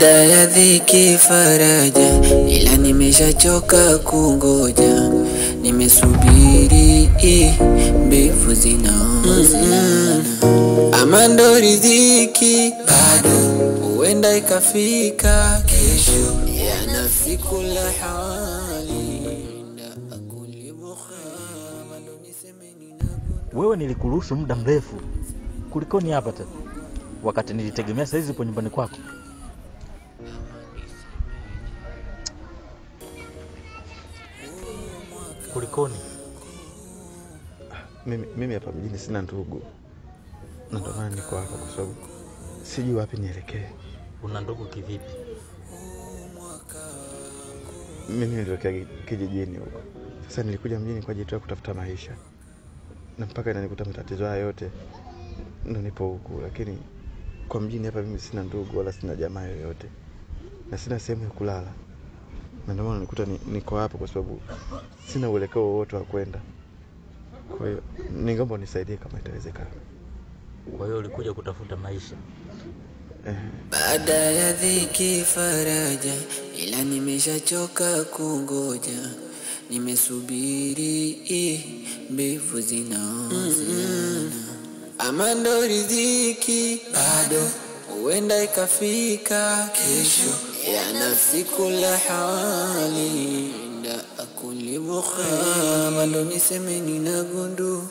Baada ya dhiki faraja, ila nimeshachoka kungoja, nimesubiri mbivu zinaozana. Ama ndo riziki bado, huenda ikafika kesho. Ya nafsi kula hali na akulibukhama, ndo niseme ninago. Wewe nilikuruhusu muda mrefu, kulikoni hapa tena? Wakati nilitegemea saizi upo nyumbani kwako. Kulikoni? Mimi hapa mjini sina ndugu. Na ndio maana niko hapa kwa sababu sijui wapi nielekee. Una ndugu kivipi? Mimi nilitokea kijijini huko. Sasa nilikuja mjini kwa ajili ya kutafuta maisha. Na mpaka inanikuta matatizo haya yote ndio nipo huku, lakini kwa mjini hapa mimi sina ndugu wala sina jamaa yoyote. Na sina sehemu ya kulala. Na ndio maana nikuta niko hapa kwa sababu sina uelekeo wowote wa kwenda. Kwa hiyo ningeomba unisaidie kama itawezekana. Kwa hiyo ulikuja kutafuta maisha. Baada ya dhiki faraja, ila nimeshachoka kungoja, nimesubiri mbivu zinaozana. Ama ndo riziki bado, huenda ikafika kesho. Ya nafsi kula hali na akulibukhama, ndo niseme ninagundu,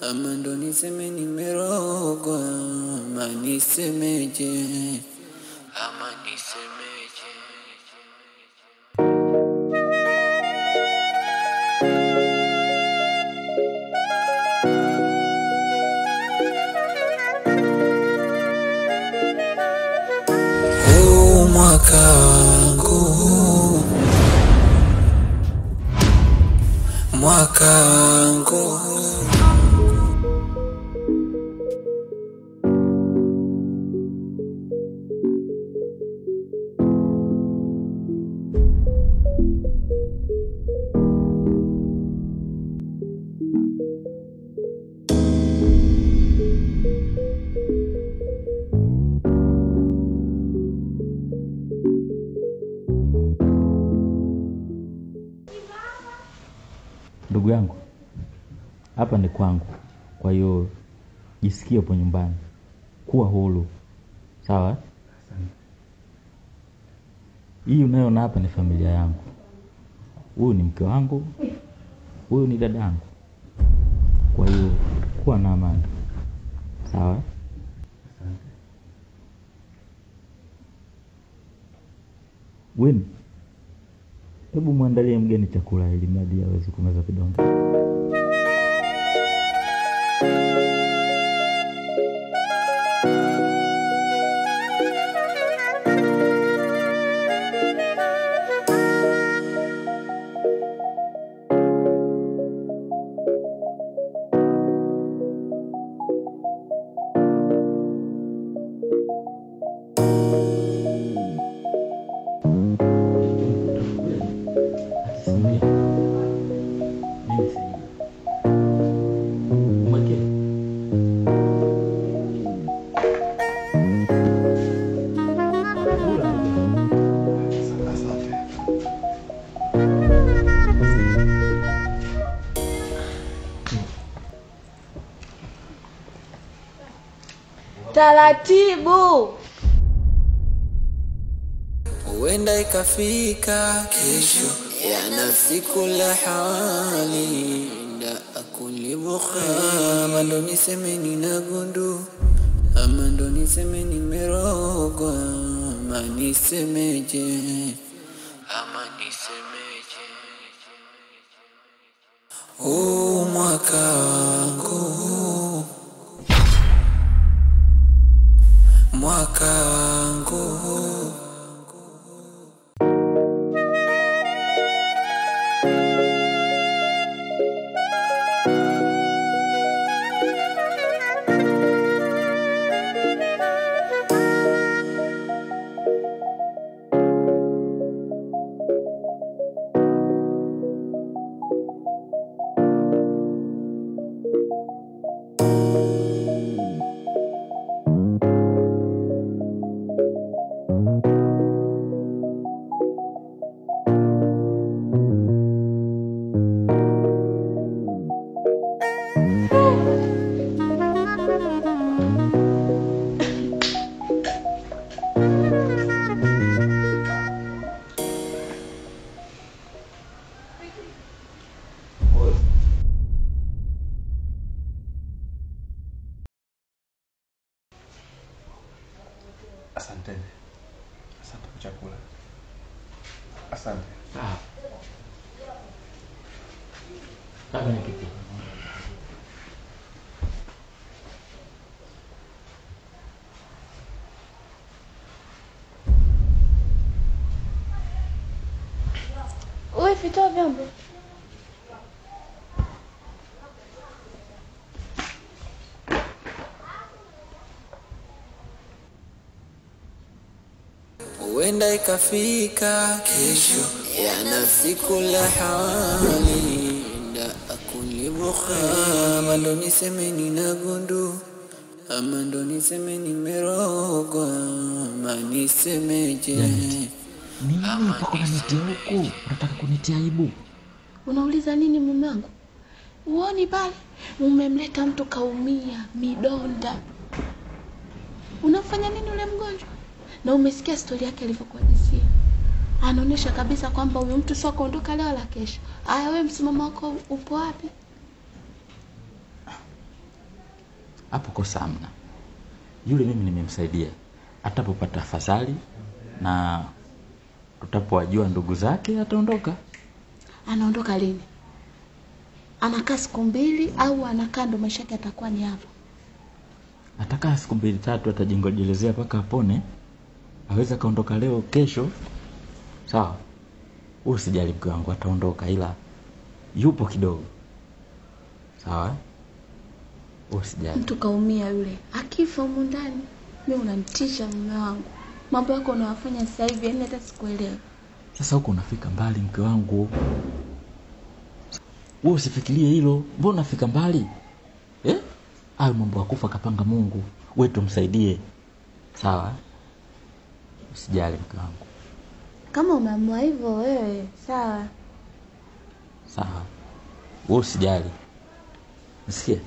ama ndo niseme nimerogwa, ama nisemeje, ama nisemeje. Huu mwaka wangu, mwaka wangu. Ndugu yangu, hapa ni kwangu, kwa hiyo jisikie upo nyumbani, kuwa huru, sawa? Hii unayoona hapa ni familia yangu. Huyu ni mke wangu, huyu ni dada yangu. Kwa hiyo kuwa na amani, sawa? Win, hebu muandalie mgeni chakula ili mradi aweze kumeza vidonge. Taratibu. Huenda ikafika kesho. Ya nafsi kula hali na akulibukhama, ndo niseme ninagundu, ama ndo niseme nimerogwa, ama nisemeje, ama nisemeje. Huu mwaka wangu, mwaka wangu. Sawa. Kaa kwenye kiti. Wewe fitoa vyombo. Huenda ikafika kesho ya nafsi kula hali na akulibuka, ama ndo niseme nina gundu, ama ndo niseme nimerogwa, ama nisemeje? Nini mpaka unanitia huku? Unataka kunitia aibu? Unauliza nini mume wangu? Uoni pale umemleta mtu kaumia midonda. Unamfanya nini ule mgonjwa? Na umesikia stori yake alivyokuhadithia. Anaonyesha kabisa kwamba huyu mtu sio kuondoka leo la kesho. Aya, wewe msimamo wako upo wapi? Hapo kosa hamna. Yule mimi nimemsaidia. Atapopata afadhali na tutapowajua ndugu zake ataondoka. Anaondoka lini? Anakaa siku 2 au anakaa ndo maisha yake atakuwa ni hapo? Atakaa siku 2 3, atajingojelezea mpaka apone. Aweza kaondoka leo kesho. Sawa. Usijali mke wangu, ataondoka ila yupo kidogo. Sawa? Usijali. Mtu kaumia yule. Akifa humu ndani, mimi unanitisha mume wangu. Mambo yako unayofanya sasa hivi yani hata sikuelewi. Sasa huko unafika mbali mke wangu. Wewe usifikirie hilo. Mbona unafika mbali? Eh? Hayo mambo ya kufa kapanga Mungu. Wewe tumsaidie. Sawa? Usijali mke wangu. Kama umeamua hivyo wewe, sawa. Sawa. Wewe usijali. Nisikie.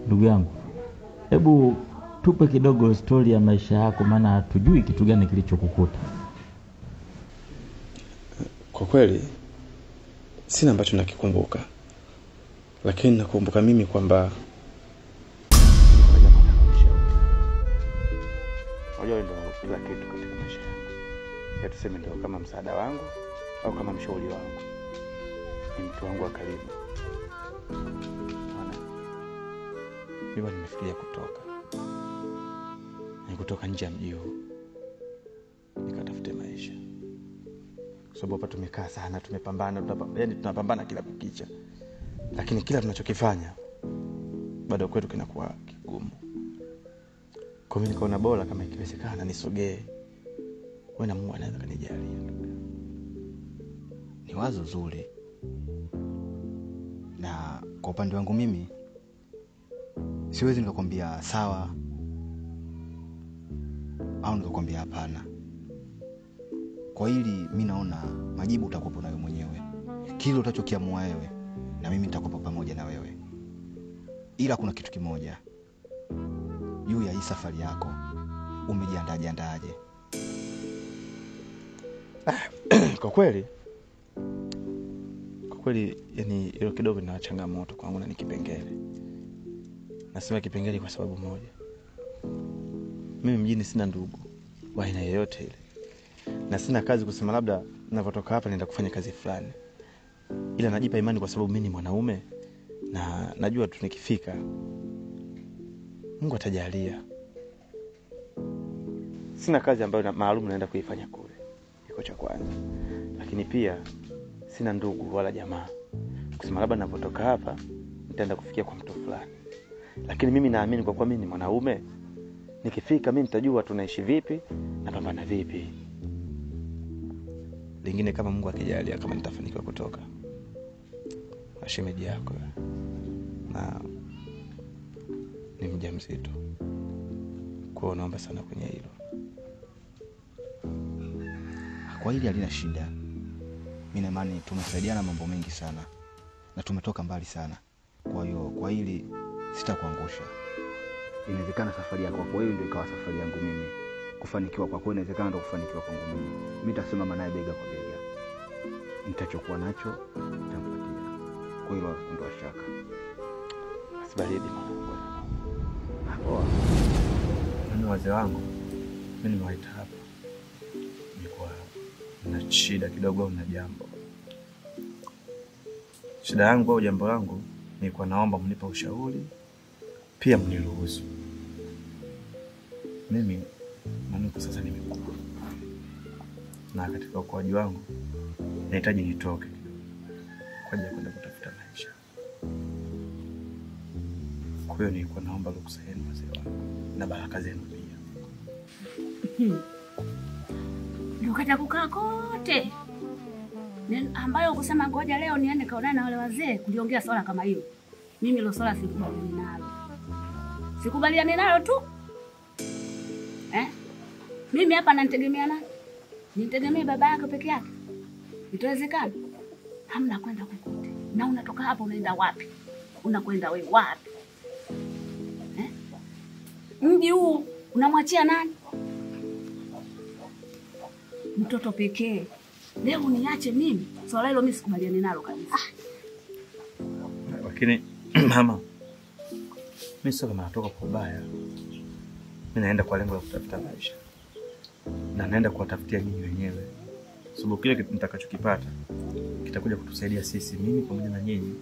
Ndugu yangu, hebu tupe kidogo story ya maisha yako, maana hatujui kitu gani kilichokukuta. Kwa kweli sina ambacho nakikumbuka, lakini nakumbuka mimi kwamba unajua ndio kila kitu katika maisha yangu. Ya tuseme ndio kama msaada wangu au kama mshauri wangu. Ni mtu wangu wa karibu. Unaona? Mimi nimefikiria kutoka. Ni kutoka nje ya mji huu. Nikatafute maisha. Kwa sababu hapa tumekaa sana, tumepambana, yaani tunapambana kila kukicha. Lakini kila tunachokifanya bado kwetu kinakuwa kigumu. Kwa mimi nikaona bora kama ikiwezekana nisogee. Wewe na Mungu anaweza kanijalia. Ni wazo zuri. Na kwa upande wangu mimi siwezi nikakwambia sawa au nikakwambia hapana. Kwa hili mimi naona majibu utakuwa nayo mwenyewe. Kile utachokiamua wewe na mimi nitakuwa pamoja na wewe. Ila kuna kitu kimoja. Juu ya hii safari yako umejiandaa andaaje? Kwa kweli yani hilo kidogo ni changamoto kwangu na ni kipengele. Nasema kipengele kwa sababu moja. Mimi mjini sina ndugu wa aina yoyote ile. Na sina kazi kusema labda ninapotoka hapa naenda kufanya kazi fulani. Ila najipa imani kwa sababu mimi ni mwanaume na najua tu nikifika Mungu atajalia. Sina kazi ambayo maalum naenda kuifanya kule. Iko cha kwanza. Lakini pia sina ndugu wala jamaa. Kusema labda ninapotoka hapa nitaenda kufikia kwa mtu fulani. Lakini mimi naamini kwa kuwa mimi ni mwanaume, nikifika mimi nitajua tunaishi vipi na pambana vipi. Lingine kama Mungu akijalia kama nitafanikiwa kutoka na shemeji yako na ni mjamzito. Kwa hiyo naomba sana kwenye hilo. Kwa hili halina shida. Mimi na imani tumesaidiana mambo mengi sana na tumetoka mbali sana. Kwa hiyo kwa hili sitakuangusha. Inawezekana safari yako kwa hiyo ndio ikawa safari yangu mimi. Kufanikiwa kwako inawezekana ndo kufanikiwa kwangu mimi. Mimi nitasimama naye bega kwa bega. Nitachokuwa nacho nitampatia. Kwa hilo ndo shaka. Asibaridi mwanangu. Poa. Mimi wazee wangu mimi nimewaita hapa. Nilikuwa na shida kidogo au na jambo. Shida yangu au jambo langu nilikuwa naomba mnipe ushauri pia mniruhusu. Mimi maana kwa sasa nimekuwa na katika ukuaji wangu nahitaji nitoke kwa ajili ya kwenda kutafuta maisha. Kwa hiyo nilikuwa naomba ruhusa yenu wazee wangu na baraka zenu pia. Ndio kukaa kote ambayo kusema ngoja leo niende kaonane na wale wazee kuliongea swala kama hiyo. Mimi hilo swala sikubaliani nalo. Sikubaliani nalo tu. Mimi hapa nanitegemea nani? Nitegemee baba yako peke yake? Itawezekana? Hamna kwenda kokote. Na unatoka hapa unaenda wapi? Unakwenda wewe wapi? Mji huu unamwachia nani? Mtoto pekee. Leo uniache mimi? Swala hilo mimi sikubaliani nalo kabisa. Lakini mama, mimi sio kama natoka kwa ubaya. Mimi naenda kwa lengo la kutafuta maisha. Na naenda kuwatafutia nyinyi wenyewe. Sababu kile kitu nitakachokipata kitakuja kutusaidia sisi, mimi pamoja na nyinyi.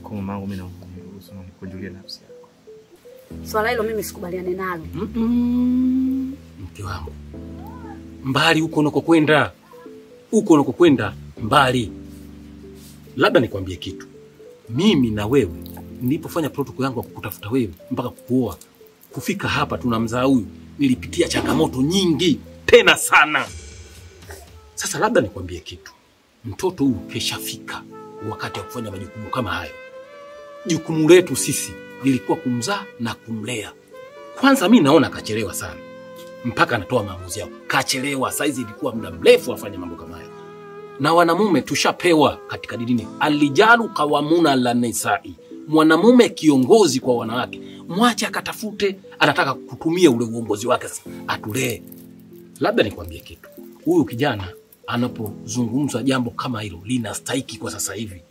Kwa mamangu mimi naomba niruhusu na nikujulie nafsi yako. Swala hilo mimi sikubaliani nalo. Mke wangu, mbali huko unakokwenda. Huko unakokwenda mbali. Labda nikwambie kitu. Mimi na wewe nilipofanya protocol yangu ya kukutafuta wewe mpaka kukuoa, kufika hapa tunamzaa huyu, nilipitia changamoto nyingi tena sana. Sasa labda nikwambie kitu. Mtoto huyu keshafika wakati wa kufanya majukumu kama hayo. Jukumu letu sisi lilikuwa kumzaa na kumlea. Kwanza mimi naona kachelewa sana. Mpaka anatoa maamuzi yao. Kachelewa, saizi ilikuwa muda mrefu afanye mambo kama hayo. Na wanamume tushapewa katika dini, alijalu kawamuna la nisai. Mwanamume kiongozi kwa wanawake. Mwache akatafute, anataka kutumia ule uongozi wake sasa atulee. Labda nikwambie kitu. Huyu kijana anapozungumza jambo kama hilo linastahiki kwa sasa hivi.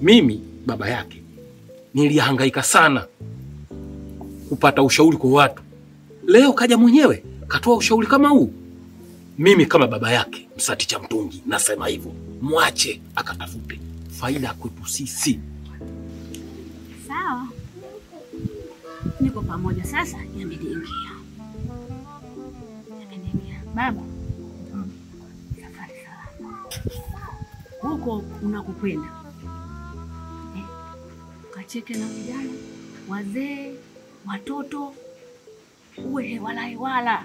Mimi baba yake nilihangaika sana kupata ushauri kwa watu. Leo kaja mwenyewe katoa ushauri kama huu. Mimi kama baba yake Msati cha Mtungi nasema hivyo, mwache akatafute faida kwetu sisi. Sawa, niko pamoja. Sasa yameniingia. Yameniingia. Baba, safari salama. Huko unakokwenda, kacheke na vijana, wazee, watoto, uwe hewala hewala.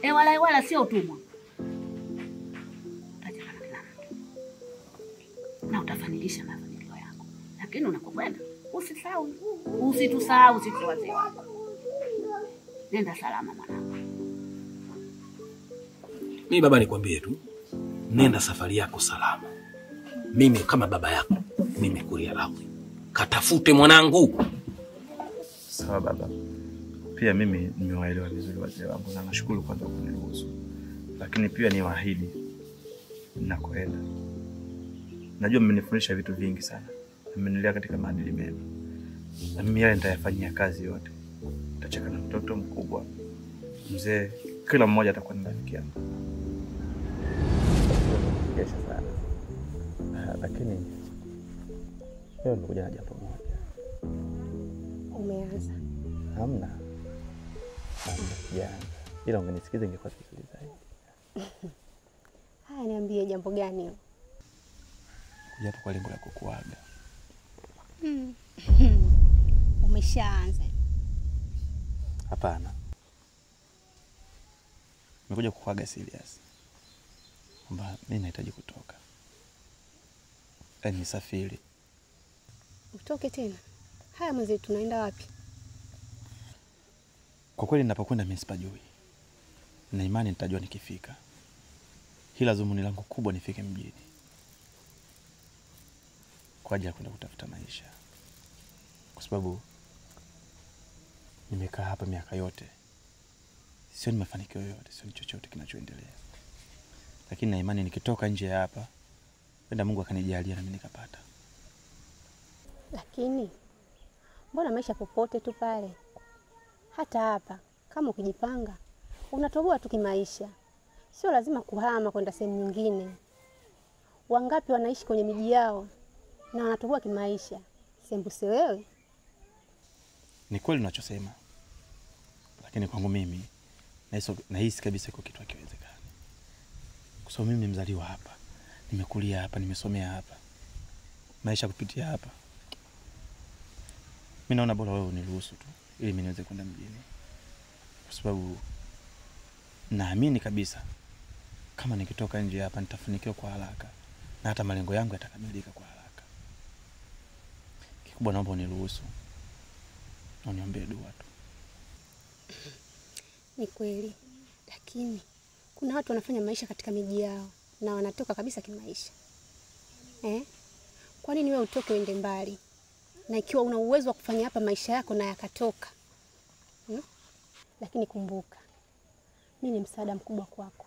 Hewala hewala sio utumwa. Utacheka na kila mtu na utafanikisha mafanikio yako. Lakini unakokwenda usisahau, usitusahau sisi wazee wako. Nenda salama mwanangu. Mimi baba nikwambie tu, nenda safari yako salama. Mimi kama baba yako nimekulia radhi. Katafute mwanangu. Sawa baba. Pia mimi nimewaelewa vizuri wazee wangu na nashukuru kwanza kuniruhusu. Lakini pia niwaahidi ninakoenda. Najua mmenifundisha vitu vingi sana. Mmenilea katika maadili mema. Na mimi yale nitayafanyia kazi yote. Nitacheka na mtoto mkubwa, mzee, kila mmoja atakuwa ni rafiki yangu. Kesha sana. Lakini leo nimekuja na jambo moja. Umeanza? Hamna. Sijaanza. Ila ungenisikiza ingekuwa vizuri zaidi. Haya, niambie jambo gani? Kuja hapa kwa lengo la kukuaga. Umeshaanza? Hapana. Nimekuja kukuaga serious. Kwamba mimi nahitaji kutoka. Yaani nisafiri. Utoke tena? Haya mzee, tunaenda wapi? Kwa kweli ninapokwenda mimi sipajui. Na imani nitajua nikifika. Hila dhumuni langu kubwa nifike mjini. Kwa ajili ya kwenda kutafuta maisha. Kwa sababu Nimekaa hapa miaka yote, sioni mafanikio yoyote, sioni chochote kinachoendelea. Lakini na imani nikitoka nje ya hapa, wenda Mungu akanijalia na mimi nikapata. Lakini mbona maisha popote tu pale, hata hapa kama ukijipanga unatoboa tu kimaisha. Sio lazima kuhama kwenda sehemu nyingine. Wangapi wanaishi kwenye miji yao na wanatoboa kimaisha? Sembuse wewe. Ni kweli unachosema, lakini kwangu mimi nahisi kabisa iko kitu hakiwezekani. Kwa sababu mimi ni mzaliwa hapa, nimekulia hapa, nimesomea hapa, maisha kupitia hapa. Mimi naona bora wewe uniruhusu tu ili mimi niweze kwenda mjini, kwa sababu naamini kabisa kama nikitoka nje hapa nitafanikiwa kwa haraka na hata malengo yangu yatakamilika kwa haraka. Kikubwa naomba uniruhusu na uniombee dua tu. Ni kweli, lakini kuna watu wanafanya maisha katika miji yao na wanatoka kabisa kimaisha. Kwa nini wewe utoke uende mbali? Na ikiwa una uwezo wa kufanya hapa maisha yako na yakatoka. Lakini kumbuka, mimi ni msaada mkubwa kwako.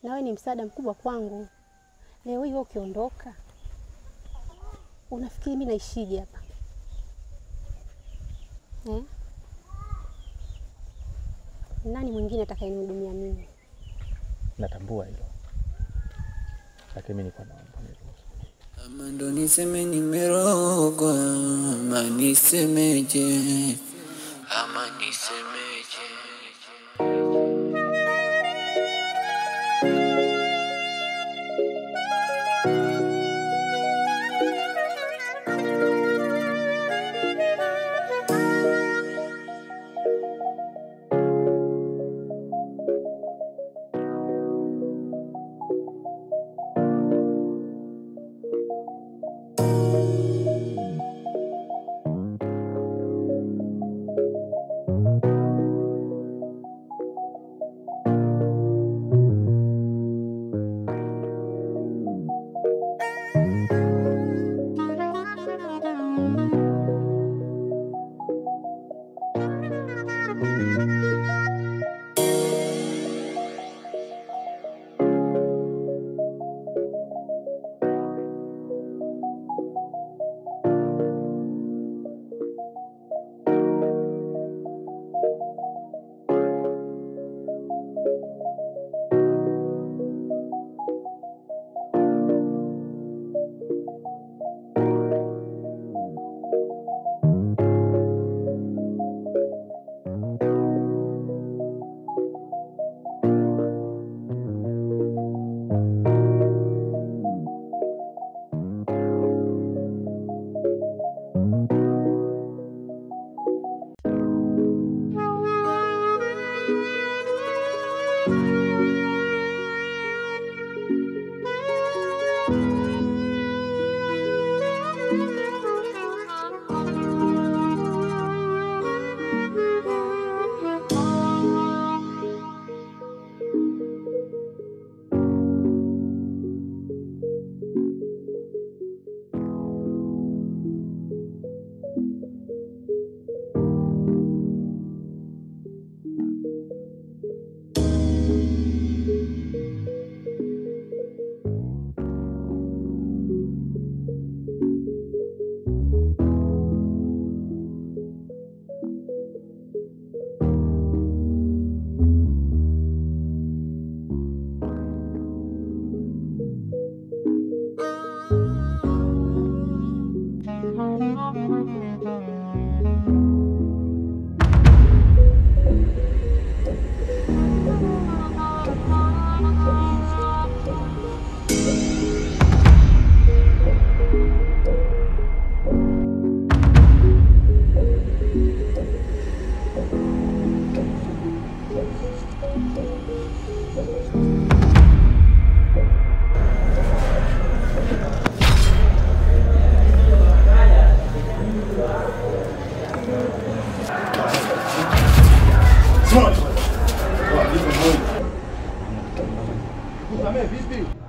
Na wewe ni msaada mkubwa kwangu. Leo hii wewe ukiondoka, unafikiri mimi naishije hapa? Nani mwingine atakayenihudumia mimi? Natambua hilo, lakini mimi niko naomba niruhusu. Ama ndo niseme nimerogwa, ama nisemeje, ama nisemeje.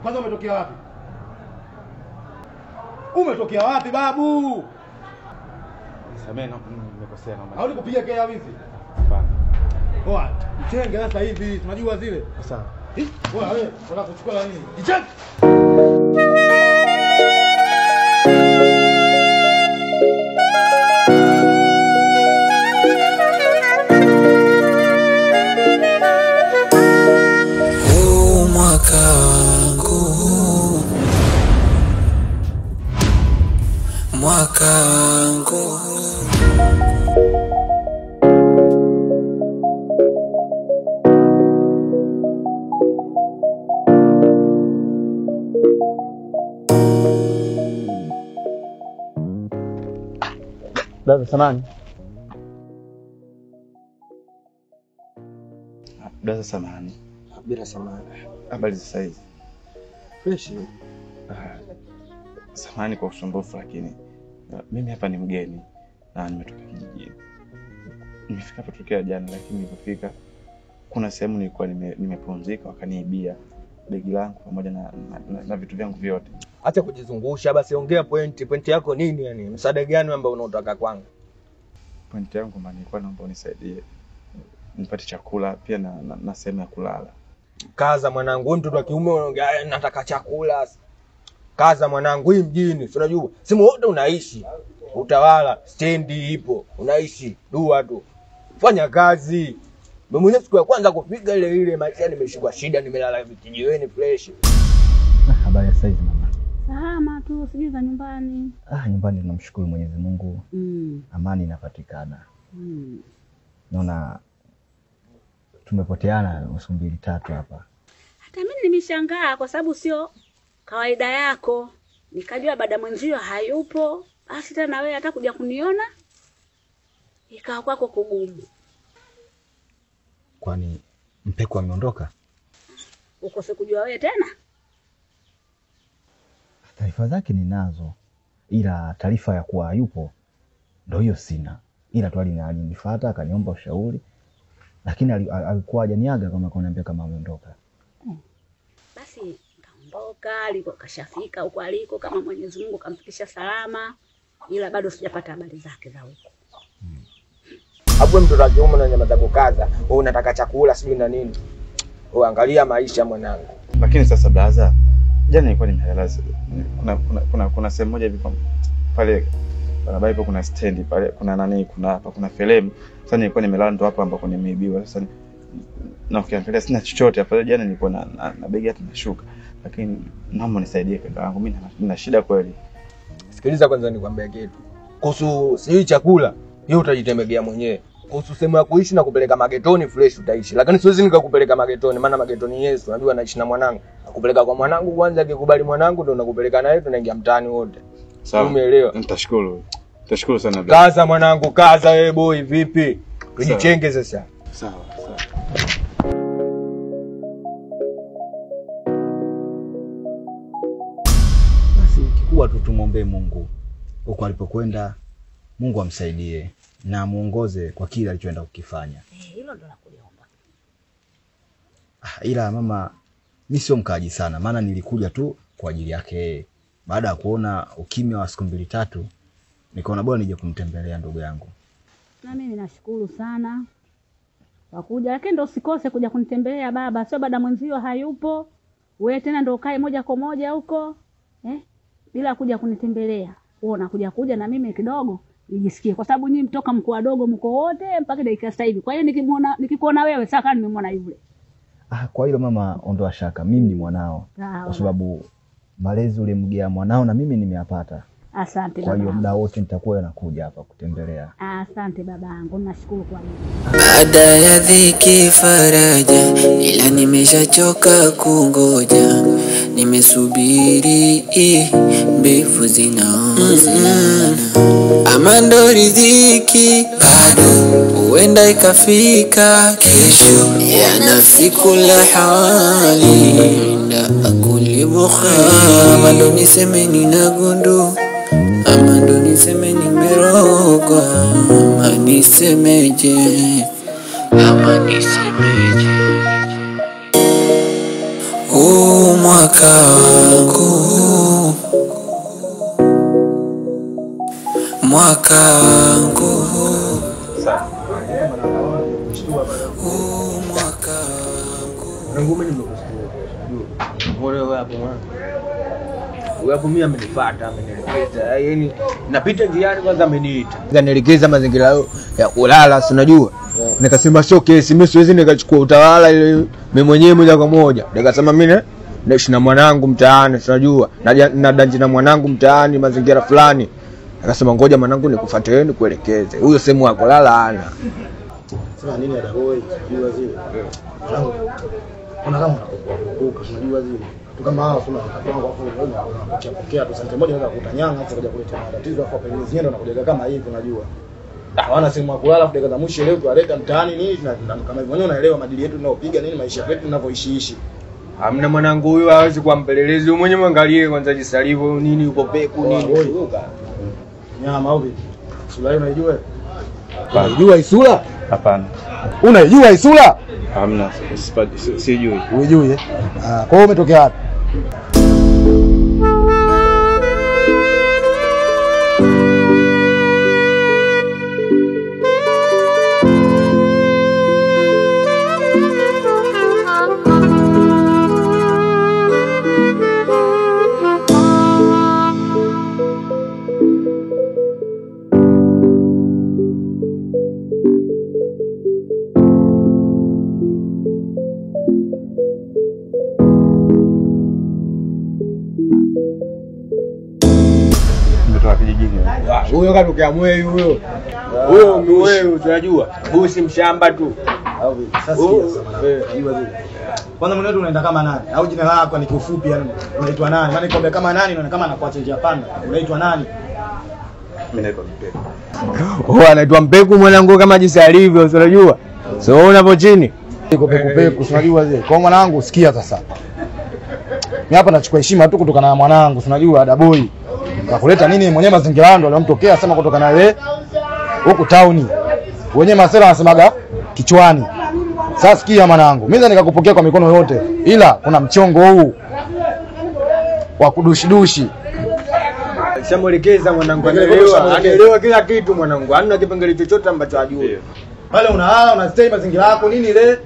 Kwanza umetokea wapi? Umetokea wapi babu? Nisamee na nimekosea naomba. Au nikupiga kelele ya wizi? Hapana. Poa, jichenge sasa hivi, tunajua zile. Sawa. Poa wewe, unataka kuchukua la nini? Jichenge. Mwaka wangu. Dada samani. Dada samani. Bila samani. Habari za saizi? Fresh. Samahani kwa usumbufu, lakini mimi hapa ni mgeni na nimetoka kijijini. Nimefika hapa tokea jana, lakini nilipofika kuna sehemu nilikuwa nimepumzika wakaniibia begi langu pamoja na vitu vyangu vyote. Acha kujizungusha basi, ongea pointi. Pointi yako nini yani? Msaada gani ambao unaotaka kwangu? Pointi yangu maana nilikuwa naomba unisaidie nipate chakula pia na sehemu ya kulala. Kaza mwanangu, wewe mtoto wa kiume unaongea nataka chakula. Kaza mwanangu, hii mjini, si unajua? Simu wote unaishi. Utawala, stendi ipo, unaishi, dua tu. Fanya kazi. Mimi mwenyewe siku ya kwanza kufika ile ile maisha nimeshikwa shida, nimelala kijiweni fresh. Habari ya saizi mama? Salama tu, sijui za nyumbani. Nyumbani tunamshukuru Mwenyezi Mungu. Amani inapatikana. Naona tumepoteana siku 2 3 hapa. Hata mimi nimeshangaa kwa sababu sio kawaida yako. Nikajua baada mwenzio hayupo, basi tena wewe hata kuja kuniona ikawa kwako kugumu. Kwani Mpeku ameondoka? Ukose kujua wewe tena? Taarifa zake ninazo, ila taarifa ya kuwa hayupo ndio hiyo sina. Ila tu alinifuata akaniomba ushauri, lakini alikuwa hajaniaga kama kuniambia kama ameondoka. Basi kaondoka, aliko kashafika huko aliko, kama Mwenyezi Mungu kamfikisha salama, ila bado sijapata habari zake za huko. Hapo mtoto wa kiume na nyama za kukaza, wewe unataka chakula sijui na nini. Wewe angalia maisha mwanangu. Lakini sasa brother, jana nilikuwa nimelala kuna sehemu moja hivi pale barabara ipo, kuna stendi pale, kuna nani, kuna hapa kuna felemu. Sasa nilikuwa nimelala ndo hapo ambako nimeibiwa. Sasa na ukiangalia sina chochote hapa. Jana nilikuwa na begi hata nashuka, lakini naomba nisaidie kaka yangu, mimi nina shida kweli. Sikiliza kwanza nikwambie kitu. Kuhusu sijui chakula, hiyo utajitemegea mwenyewe. Kuhusu sehemu ya kuishi na kupeleka magetoni fresh utaishi. Lakini siwezi nikakupeleka magetoni, maana magetoni Yesu, unajua naishi na mwanangu. Nakupeleka kwa mwanangu kwanza, akikubali mwanangu ndo nakupeleka naye, tunaingia mtaani wote. Sawa. Umeelewa? Nitashukuru. Nitashukuru sana baba. Kaza mwanangu, kaza wewe boy, vipi? Tujichenge sasa. Sawa, sawa. Basi kikubwa tu tumuombe Mungu huko alipokwenda, Mungu amsaidie na muongoze kwa kile alichoenda kukifanya. Hilo ndo la kuliomba. Ila mama, mimi sio mkaaji sana, maana nilikuja tu kwa ajili yake. Baada ya kuona ukimya wa siku 2 3, nikaona bora nije kumtembelea ndugu yangu. Na mimi nashukuru sana kwa kuja, lakini ndo usikose kuja kunitembelea baba, sio baada mwenzio hayupo, wewe tena ndo ukae moja kwa moja huko bila kuja kunitembelea. Wewe unakuja kuja na mimi kidogo nijisikie, kwa sababu nyinyi mtoka mko wadogo mko wote mpaka dakika sasa hivi. Kwa hiyo nikimuona nikikuona wewe sasa kama nimemwona yule. Kwa hilo mama ondoa shaka, mimi ni mwanao. Kwa sababu malezi ulimgea mwanao na mimi nimeyapata. Asante baba. Kwa hiyo muda wote nitakuwa nakuja hapa kutembelea. Asante babangu, nashukuru kwa hilo. Baada ya dhiki faraja, ila nimeshachoka kungoja. Nimesubiri mbivu zinaoza. Ama ndo riziki bado, huenda ikafika kesho. Ya nafsi kula hali na akuli bukhari. Ama ndo niseme nina gundu, ama ndo niseme nimerogwa, ama nisemeje, ama nisemeje. Huu mwaka wangu, mwaka wangu. Huu mwaka wangu. Mwanangu mimi nimekusikia. Mbona wewe hapo mwanangu? Wewe hapo mimi amenifuata, amenielekeza. Yaani napita njiani kwanza ameniita. Kanielekeza mazingira ya kulala, si unajua? Nikasema sio kesi, mimi siwezi nikachukua utawala ile mimi mwenyewe moja kwa moja. Nikasema mimi naishi na mwanangu mtaani, si unajua? Na danji na mwanangu mtaani mazingira fulani. Akasema ngoja mwanangu nikufuate wewe nikuelekeze. Huyo sehemu ya kulala ana. Sema nini adaboi, unajua zile. Mwanangu. Kuna kama unakukumbuka, unajua zile. Tu kama hao sio unataka hapo unapokea pokea tu sante moja unaweza kukuta nyanga afu kuja kuleta matatizo afu pengine zingine ndo unakuja kama hivi unajua. Hawana sehemu ya kulala afu dakika za mwisho leo tuwaleta mtaani nini na kama hivyo wenyewe unaelewa madili yetu tunayopiga nini maisha yetu tunavyoishi. Hamna mwanangu huyo hawezi kuwa mpelelezi. Wewe mwenyewe mwangalie kwanza jinsi alivyo nini yuko peku nini. Nyama au vipi? Sura hiyo unaijua? Unaijua isura? Hapana. Unaijua isura? Hamna, sijui. Uijui eh? Ah, kwa hiyo umetokea wapi? Huyo katokea Mweyu huyo. Huyo Mweyu tunajua. Huyu si mshamba tu. Au vipi? Sasa sikia sasa mwanangu. Unajua zile. Kwanza mwenyewe wetu unaenda kama nani? Au jina lako ni kiufupi yani unaitwa nani? Maana nikwambia kama nani unaona kama anakuacha njia panda. Unaitwa nani? Mimi naitwa Mpeku. Oh, anaitwa Mpeku mwanangu kama jinsi alivyo, unajua? So unapo chini. Iko peku peku, unajua zile. Kwa mwanangu sikia sasa. Mimi hapa nachukua heshima tu kutokana na mwanangu, unajua adaboi. Kakuleta nini mwenyewe mazingira ndo aliyomtokea sema kutoka na wewe huku town. Wenyewe masela wanasemaga kichwani. Sasa sikia mwanangu, mimi nikakupokea kwa mikono yote, ila kuna mchongo huu wa kudushidushi. Shamwelekeza mwanangu, anaelewa, anaelewa kila kitu mwanangu. Hamna kipengele chochote ambacho hajui. Pale unalala, unastay mazingira yako nini ile?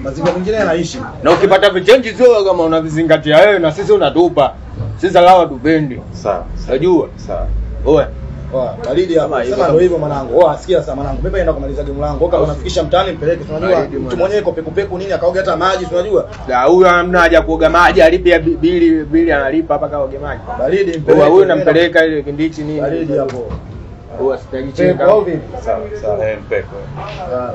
Mazingira mengine yanaishi. Na ukipata vichenji sio kama unavizingatia wewe na sisi unatupa. Sisi lawa tupendi. Sawa. Unajua? Sawa. Oe. Oa, baridi hapa. Sema ndio hivyo mwanangu. Oa, sikia sasa mwanangu. Mimi naenda kumaliza game langu. Kama unafikisha mtaani mpeleke, unajua mtu mwenyewe iko peku peku nini akaoga hata maji, unajua? La, huyo hamna haja kuoga maji, alipia bili analipa hapa kaoge maji. Baridi mpeleke. Oa, huyo nampeleka ile kindichi nini? Baridi hapo. Oa, sitajicheka. Sawa, sawa. Eh, mpeko. Sawa.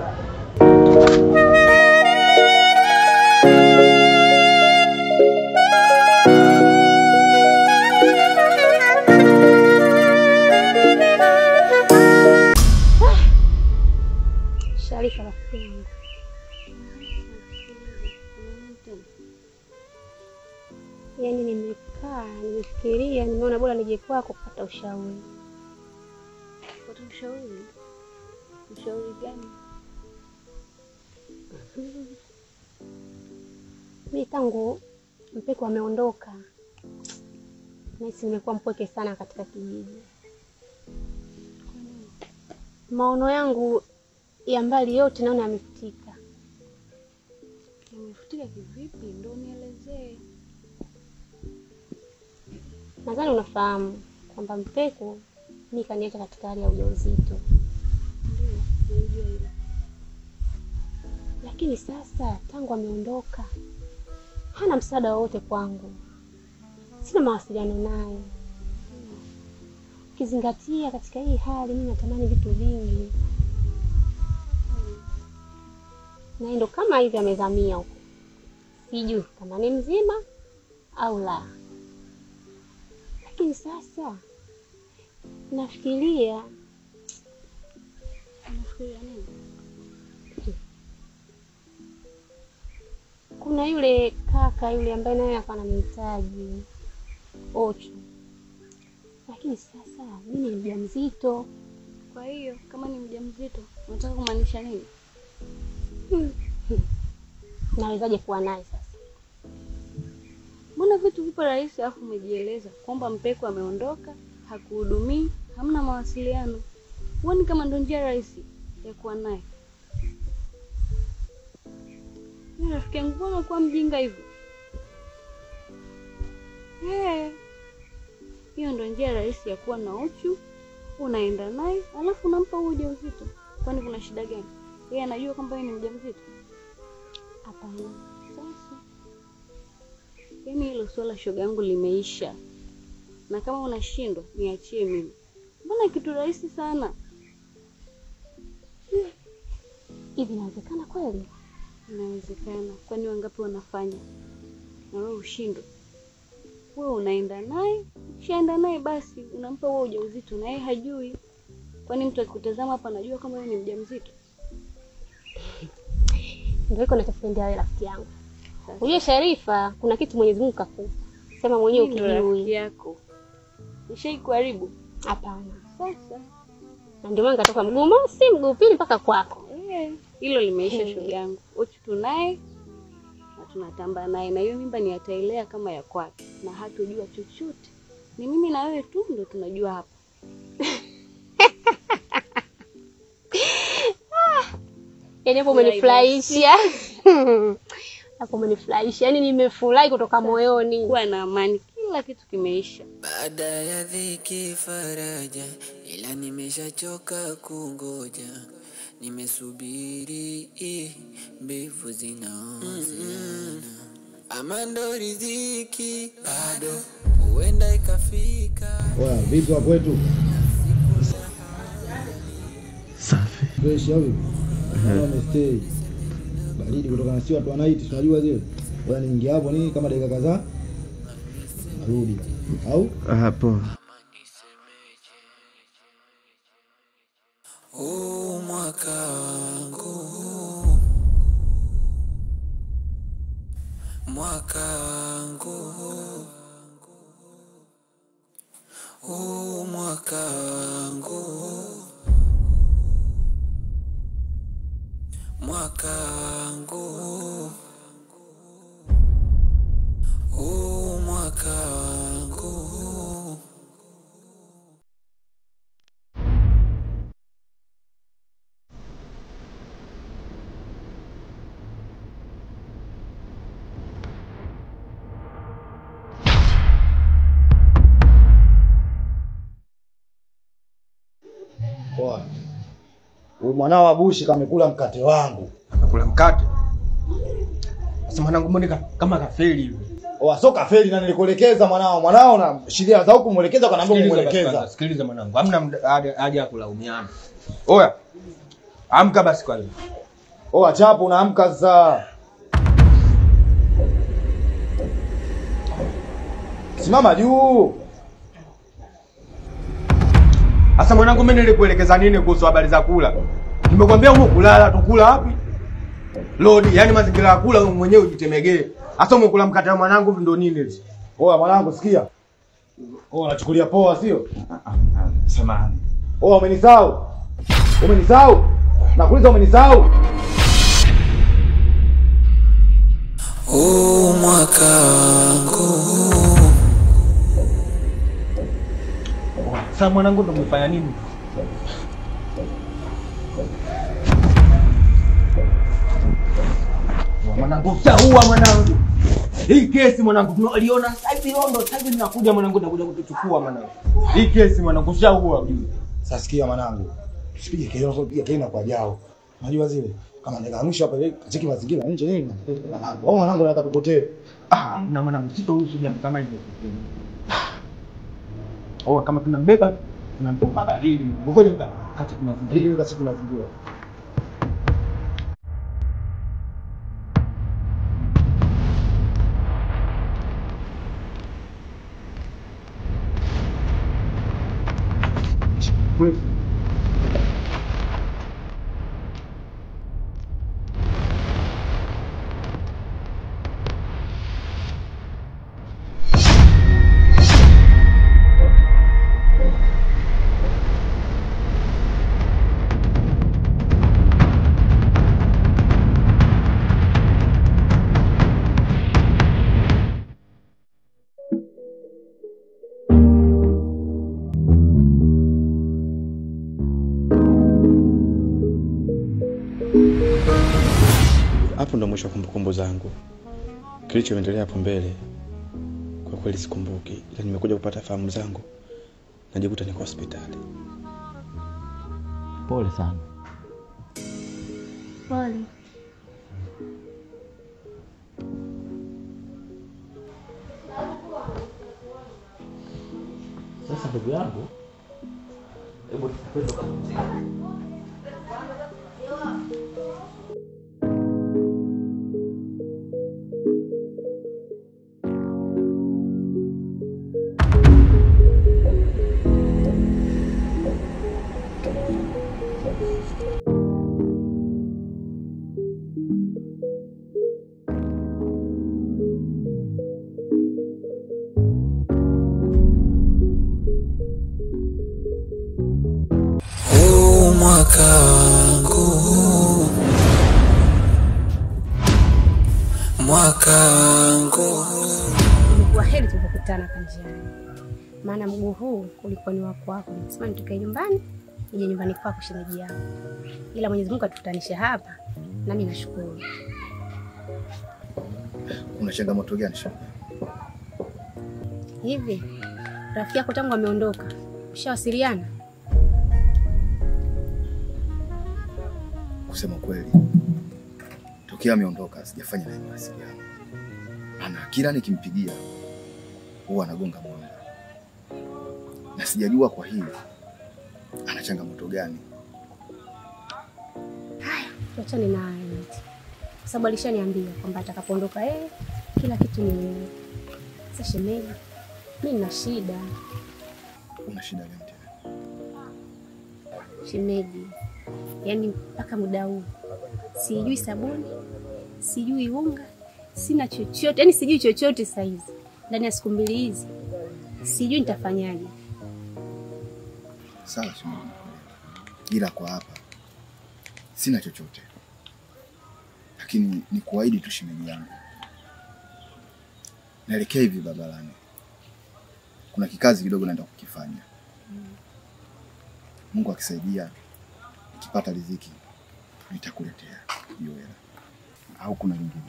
Sharifa rafiki yangu. Yaani nimekaa, nimefikiria, nimeona bora nije kwako kupata ushauri. Kupata ushauri? Ushauri gani? Mimi tangu Mpeku ameondoka, nahisi nimekuwa mpweke sana katika kijiji. Maono yangu ya mbali yote naona yamefutika. Yamefutika kivipi? Ndio nielezee. Nadhani unafahamu kwamba Mpeku mimi kaniacha katika hali ya ujauzito. Ndio, najua hilo. Lakini sasa tangu ameondoka hana msaada wowote kwangu. Sina mawasiliano naye. Ukizingatia katika hii hali mimi natamani vitu vingi. Na ndo kama hivi amezamia huko. Sijui kama ni mzima au la. Lakini sasa nafikiria. Unafikiria nini? Kuna yule kaka yule ambaye naye alikuwa ananihitaji, Ocho. Lakini sasa mimi ni mjamzito. Kwa hiyo kama ni mjamzito unataka kumaanisha nini? Nawezaje kuwa naye sasa? Mbona vitu vipo rahisi afu umejieleza kwamba Mpeku ameondoka, hakuhudumii, hamna mawasiliano. Huoni kama ndio njia rahisi ya kuwa naye? Rafiki yangu mbona kuwa mjinga hivyo? Hiyo ndio njia rahisi ya kuwa na Uchu. Unaenda naye alafu unampa huo ujauzito. Kwani kuna shida gani? Yeye anajua kwamba yeye ni mjamzito? Hapana. Sasa yaani hilo swala shoga yangu limeisha. Na kama unashindwa niachie mimi. Mbona kitu rahisi sana? Hivi inawezekana kweli? Inawezekana. Kwani wangapi wanafanya? Na wewe ushindwe. Wewe unaenda naye, ukishaenda naye basi unampa wewe ujauzito na yeye hajui. Kwani mtu akikutazama hapa anajua kama wewe ni mjamzito? Ndio iko nachokupendea wewe rafiki yangu. Unajua Sharifa, kuna kitu Mwenyezi Mungu kakupa. Sema mwenyewe ukijui. Rafiki yako. Nishaikuharibu? Hapana. Sasa na ndio maana nikatoka mguu mosi mguu pili mpaka kwako. Hilo limeisha shoga yangu. Uchu tunaye na tunatamba naye, na hiyo mimba ni atailea kama ya kwake na hatujua chochote. Ni mimi na wewe tu ndio tunajua hapa. Yaani hapo umenifurahisha. Hapo umenifurahisha. Yaani nimefurahi kutoka moyoni. Kuwa na amani, kila kitu kimeisha. Baada ya dhiki faraja, ila nimeshachoka kungoja. Nimesubiri mbivu zinaoziana. Ama ndo riziki bado huenda ikafika. Oya, vipi wa kwetu? Safi. Fresh au vipi? Naona baridi kutoka na si watu wanaiti, tunajua zile. Oya, niingia hapo nini kama dakika kadhaa narudi. Au? Hapo. Huu mwaka wangu, mwaka wangu, huu mwaka wangu, mwaka wangu, huu mwaka wangu. Huyu mwanao wa Bushi kamekula mkate wangu. Amekula mkate? Sasa mwanangu mbona kama kafeli hivi? Oh, sio kafeli na nilikuelekeza mwanao. Mwanao na sheria za huku muelekeza kwa namba muelekeza. Sikiliza mwanangu, hamna haja ya kulaumiana. Oya. Amka basi kwanza. Oya, chapo unaamka sasa. Simama juu. Sasa mwanangu mimi nilikuelekeza nini kuhusu habari za kula? Nimekwambia huko kulala tukula wapi? Lodi, yani mazingira ya kula wewe mwenyewe ujitemegee. Sasa umekula mkate wa mwanangu ndio nini hizi? Oa mwanangu sikia. Oa unachukulia poa sio? Samahani. Oa umenisahau. Umenisahau? Nakuuliza umenisahau? Huu mwaka wangu. Sasa mwanangu ndo umefanya nini? Mwanangu utaua mwanangu. Hii kesi mwanangu tunaliona sasa hivi rondo, sasa hivi ninakuja mwanangu, nakuja kutuchukua mwanangu. Hii kesi mwanangu ushaua ujue. Sasa sikia mwanangu. Usipige kelele, usipige kelele kwa jao. Unajua zile kama nikaamsha hapa ile cheki mazingira nje nini? Mwanangu, mwanangu anataka tupotee. Ah, na mwanangu sitoruhusu jambo kama hilo. Oh, kama tunambeba tunampa baridi. Ngoja kati tunazingira, kati tunazingira. Hapo ndo mwisho wa kumbukumbu zangu. Kilichoendelea hapo mbele kwa kweli sikumbuki, ila nimekuja kupata fahamu zangu najikuta niko hospitali. Pole sana. Pole. Sasa ndugu yangu, hebu twende kapumzike. Ilikuwa heri tulipokutana hapa njiani, maana mguu huu ulikuwa ni wako wako. Nilisema nitoke nyumbani nije nyumbani kwako shemeji yangu, ila Mwenyezi Mungu atukutanishe hapa, nami nashukuru. Kuna changamoto gani shemeji? Hivi rafiki yako tangu ameondoka mshawasiliana? Kusema kweli, tokea ameondoka sijafanya naye mawasiliano. Maana kila nikimpigia huwa anagonga mwamba. Na sijajua kwa hili ana changamoto gani. Haya, tuachane na hayo. Kwa sababu alishaniambia kwamba atakapoondoka yeye kila kitu ni wewe. Sasa shemeji, mimi nina shida. Una shida gani tena? Shemeji, yaani mpaka muda huu sijui sabuni, sijui unga, sina chochote, yaani sijui chochote sasa hizi. Ndani ya siku mbili hizi sijui nitafanyaje. Sawa shemeji, ila kwa hapa sina chochote, lakini ni kuahidi tu shemeji yangu, naelekea hivi barabarani, kuna kikazi kidogo naenda kukifanya. Mungu akisaidia nikipata riziki nitakuletea hiyo hela. Au kuna lingine?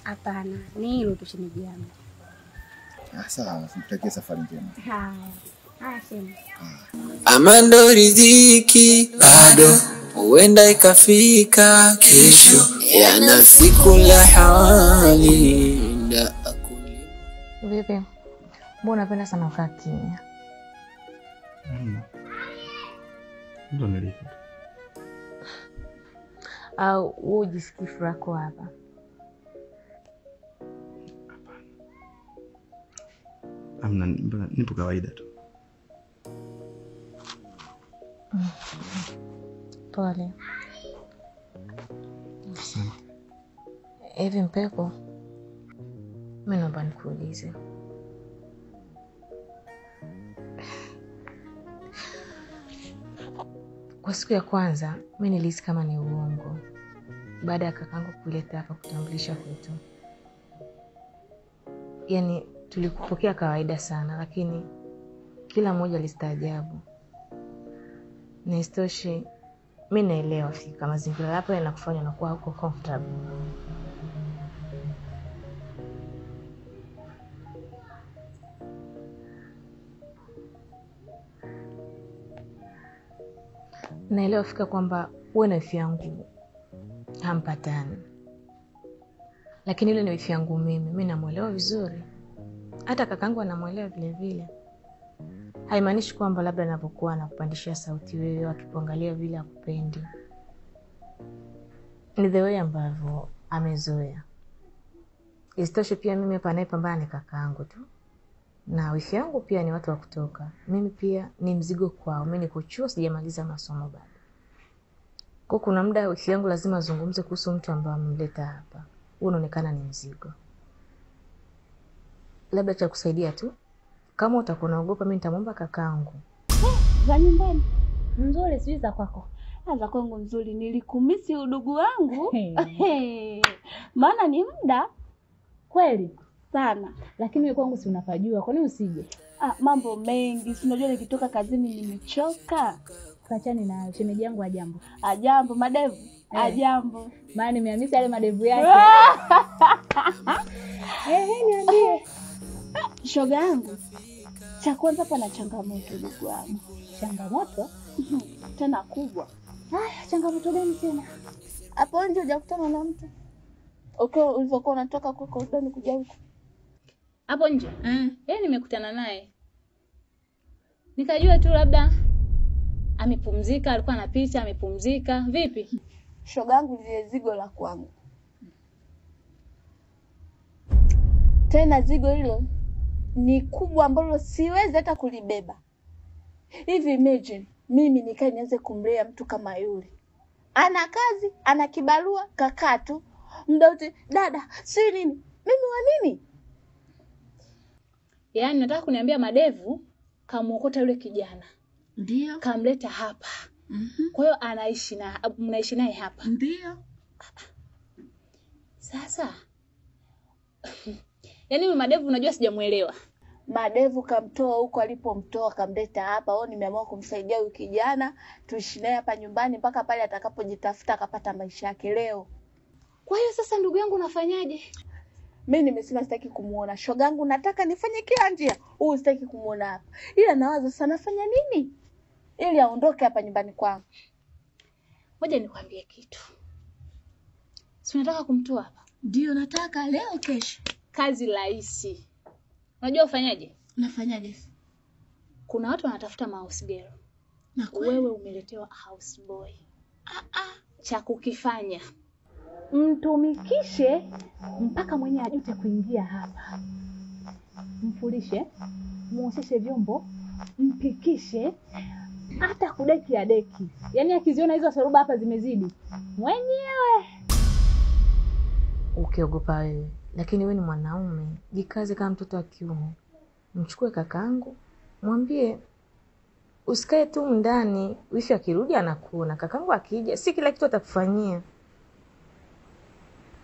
Hapana, ni hilo tu shemeji yangu. Sawa, nikutakie safari njema. Haya. Haya shemeji. Amando riziki bado huenda ikafika kesho, yana siku la hali nda akuli. Vipi? Mbona unapenda sana kukaa kimya? Ndo nilivyo. Au wewe ujisikii furaha hapa? Hapana. Amna, nipo kawaida tu. Pole. Asante. Hivi Mpeko, mimi naomba nikuulize. Kwa siku ya kwanza mimi nilihisi kama ni uongo baada ya kakangu kuleta hapa kutambulisha kwetu. Yaani tulikupokea kawaida sana, lakini kila mmoja alistaajabu. Na isitoshe mimi naelewa fika mazingira yako yanakufanya unakuwa huko comfortable. Naelewa fika kwamba wewe na wifi yangu hampatani, lakini yule ni wifi yangu mimi namuelewa vizuri. Hata kakangu anamuelewa vile vile. Haimaanishi kwamba labda anapokuwa anakupandishia sauti wewe akikuangalia vile akupendi. Ni the way ambavyo amezoea. Isitoshe pia mimi hapa anayepambana ni kakaangu tu. Na wifi yangu pia ni watu wa kutoka. Mimi pia ni mzigo kwao. Mimi niko chuo sijamaliza masomo bado. Kwa kuna muda wifi yangu lazima azungumze kuhusu mtu ambaye amemleta hapa. Huo unaonekana ni mzigo. Labda cha kusaidia tu, kama utakuwa unaogopa mimi nitamwomba kakaangu. Za nyumbani nzuri, sijui za kwako. Za kwangu nzuri, nilikumisi udugu wangu. Maana ni muda kweli sana. Lakini wewe kwangu si unapajua, kwa nini usije? Mambo mengi, si unajua nikitoka kazini nimechoka. Tuachane na shemeji yangu. Ajambo. Ajambo madevu. Ajambo. Maana nimehamisa yale madevu yake. Niambie. Shoga yangu, cha kwanza pana changamoto ndugu yangu. Changamoto? Tena kubwa. Haya, changamoto gani tena? Hapo nje hujakutana na mtu? Okay, ulivyokuwa unatoka kwako udani kuja huko. Hapo nje? Yeye nimekutana naye. Nikajua tu labda amepumzika, alikuwa anapita, amepumzika. Vipi? Shoga yangu, lile zigo la kwangu. Tena zigo hilo ni kubwa ambalo siwezi hata kulibeba. Hivi imagine mimi nikae nianze kumlea mtu kama yule. Ana kazi, ana kibarua, kakaa tu. Muda wote dada, si nini? Mimi wa nini? Yaani nataka kuniambia Madevu kamuokota yule kijana. Ndio. Kamleta hapa. Kwa hiyo anaishi na mnaishi naye hapa. Ndio. Sasa yaani huyu Madevu unajua sijamuelewa. Madevu kamtoa huko alipomtoa kamleta hapa. Wao nimeamua kumsaidia huyu kijana tuishi naye hapa nyumbani mpaka pale atakapojitafuta akapata maisha yake leo. Kwa hiyo sasa ndugu yangu unafanyaje? Mimi nimesema sitaki kumuona. Shogangu nataka nifanye kila njia. Huyu sitaki kumuona hapa. Ila nawaza sana nafanya nini ili aondoke hapa nyumbani kwangu. Ngoja nikwambie kitu. Si unataka kumtoa hapa? Ndio nataka leo kesho. Kazi rahisi. Unajua ufanyaje? Nafanyaje? Kuna watu wanatafuta house girl. Na kweli wewe umeletewa house boy. Cha kukifanya, mtumikishe mpaka mwenye ajute kuingia hapa. Mfulishe, muoseshe vyombo, mpikishe, hata kudeki adeki. Yaani akiziona hizo soruba hapa zimezidi mwenyewe. Ukiogopa wewe, lakini wewe ni mwanaume, jikaze kama mtoto wa kiume. Mchukue kakaangu, mwambie usikae tu ndani, wifi akirudi anakuona, kakangu akija, si kila kitu atakufanyia.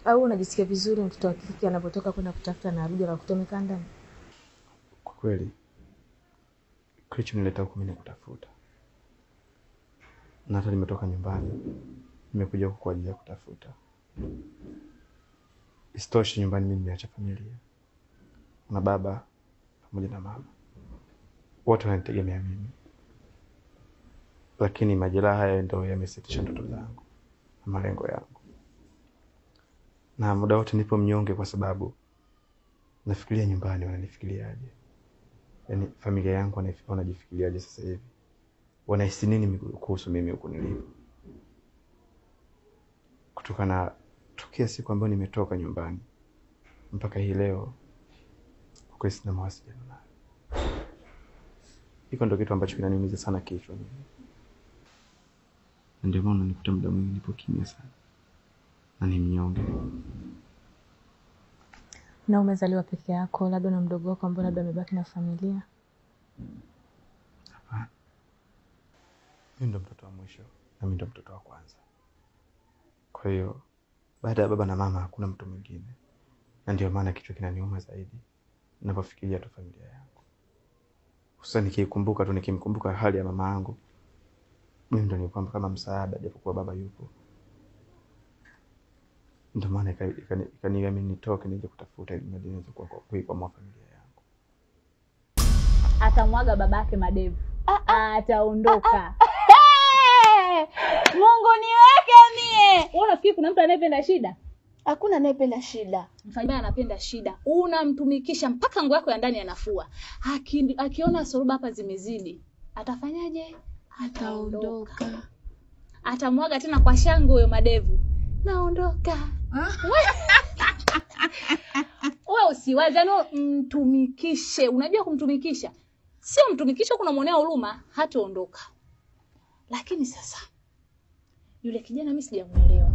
Au unajisikia vizuri mtoto wa kike anapotoka kwenda kutafuta na arudi anakuta umekaa ndani? Kwa kweli kilichonileta huku mimi ni kutafuta. Na hata nimetoka nyumbani, nimekuja huku kwa ajili ya kutafuta. Isitoshe nyumbani mimi nimeacha familia. Na baba pamoja na mama. Wote wananitegemea mimi. Lakini majeraha haya ndio yamesitisha ndoto zangu na malengo yangu. Na muda wote nipo mnyonge kwa sababu nafikiria nyumbani wananifikiriaje. Yaani familia yangu wanajifikiriaje sasa hivi. Wanahisi nini kuhusu mimi huku nilipo. Kutokana tokea siku ambayo nimetoka nyumbani mpaka hii leo kwa kweli sina mawasiliano nayo. Hiko ndio kitu ambacho kinaniumiza sana kichwa mimi. Ndio maana nikuta muda mwingi nipo kimya sana. Na ni mnyonge. Na umezaliwa peke yako, labda na mdogo wako ambaye labda amebaki na familia? Hapana. Mimi ndo mtoto wa mwisho na mimi ndo mtoto wa kwanza. Kwa hiyo baada ya baba na mama hakuna mtu mwingine. Na ndio maana kichwa kinaniuma zaidi ninapofikiria tu familia yangu. Hususan nikikumbuka tu, nikimkumbuka hali ya mama yangu. Mimi ndo nilikuwa kama msaada japokuwa baba yupo. Ndio maana ikaniambia nitoke nije kutafuta ili niweze kuikwamua familia yangu. Atamwaga babake Madevu. Ataondoka. Mungu niweke mie. Wewe unafikiri kuna mtu anayependa shida? Hakuna anayependa shida. Mfanyia anapenda shida. Unamtumikisha mpaka nguo yako ya ndani anafua. Akiona soruba hapa zimezidi, atafanyaje? Ataondoka. Atamwaga tena kwa shangwe huyo Madevu. Naondoka. Wewe usiwaze, yaani mtumikishe. Unajua kumtumikisha? Sio mtumikisha kunamwonea huruma, hataondoka. Lakini sasa yule kijana mimi sijamuelewa.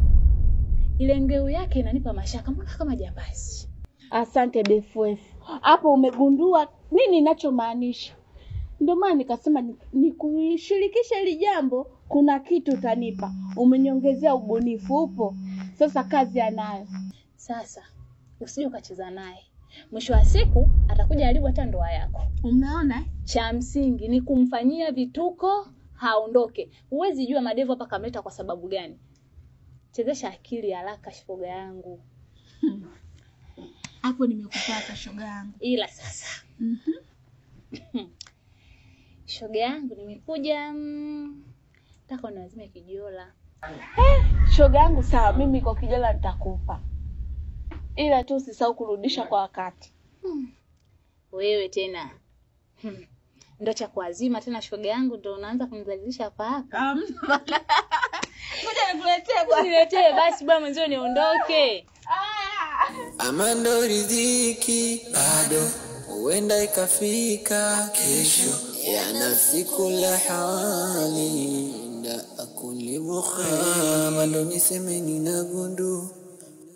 Ile ngeu yake inanipa mashaka, mbona kama jambazi. Asante BFF. Hapo umegundua nini ninachomaanisha. Ndio maana nikasema nikushirikishe hili jambo, kuna kitu utanipa. Umeniongezea ubunifu upo. Sasa kazi anayo. Sasa usije ukacheza naye. Mwisho wa siku atakuja haribu hata ndoa yako. Umeona? Cha msingi ni kumfanyia vituko haondoke. Huwezi jua Madevu hapa kamleta kwa sababu gani. Chezesha akili haraka shoga yangu. Hapo nimekupata shoga yangu. Ila sasa. Shoga yangu nimekuja nataka uniazime kijola. Shoga yangu sawa, mimi kwa kijola nitakupa. Ila tu usisahau kurudisha kwa wakati. Wewe tena. Ndo cha kuazima tena shoga yangu, ndo unaanza kunidhalilisha hapa hapa. Ngoja nikuletee bwana. Niletee basi bwana mwenzio niondoke. Amando riziki bado huenda ikafika kesho, ya nafsi kula hali nda akulibu khair. Amando niseme nina gundu,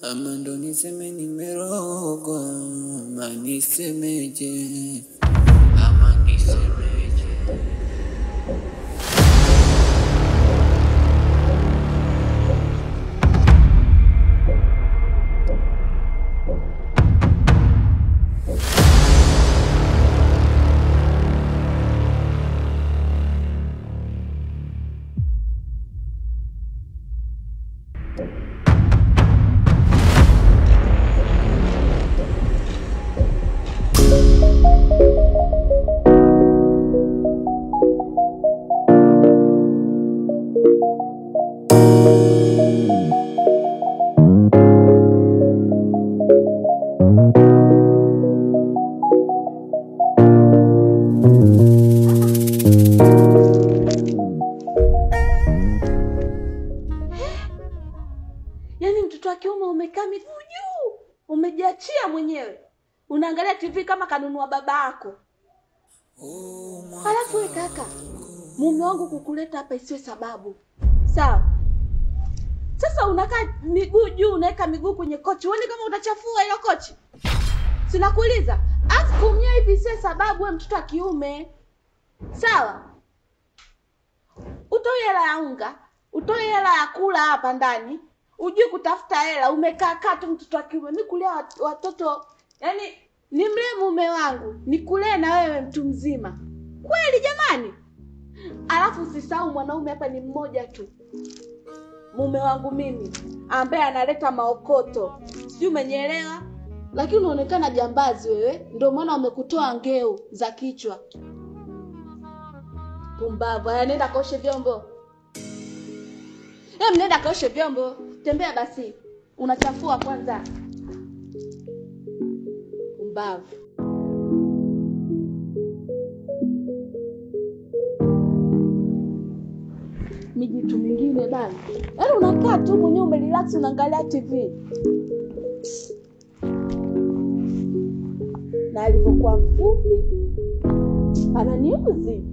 amando niseme nimerogwa, ama nisemeje, ama nisemeje. Yaani mtoto wa kiume umekaa miguu juu, umejiachia mwenyewe. Unaangalia TV kama kanunua babako. Alafu we kaka, mume wangu kukuleta hapa isiwe sababu. Sawa? Sasa unakaa miguu juu, unaweka miguu kwenye kochi. Uone kama utachafua hiyo kochi. Sinakuuliza. Alafu kuumia hivi isiwe sababu we mtoto wa kiume. Sawa? Utoe hela ya unga, utoe hela ya kula hapa ndani. Ujui kutafuta hela, umekaa kaa tu mtoto wa kiume. Mimi kulea watoto, yani nimlee mume wangu, nikulee na wewe mtu mzima. Kweli jamani? Alafu usisahau mwanaume hapa ni mmoja tu. Mume wangu mimi ambaye analeta maokoto. Sijui umenielewa? Lakini unaonekana jambazi wewe, ndio maana wamekutoa ngeu za kichwa. Pumbavu, haya nenda kaoshe vyombo. Nenda kaoshe vyombo. Tembea basi. Unachafua kwanza. Pumbavu. Mijitu mingine bana. Yaani unakaa tu mwenyewe umerelax unaangalia TV. Na alivyokuwa mfupi ananiuzi.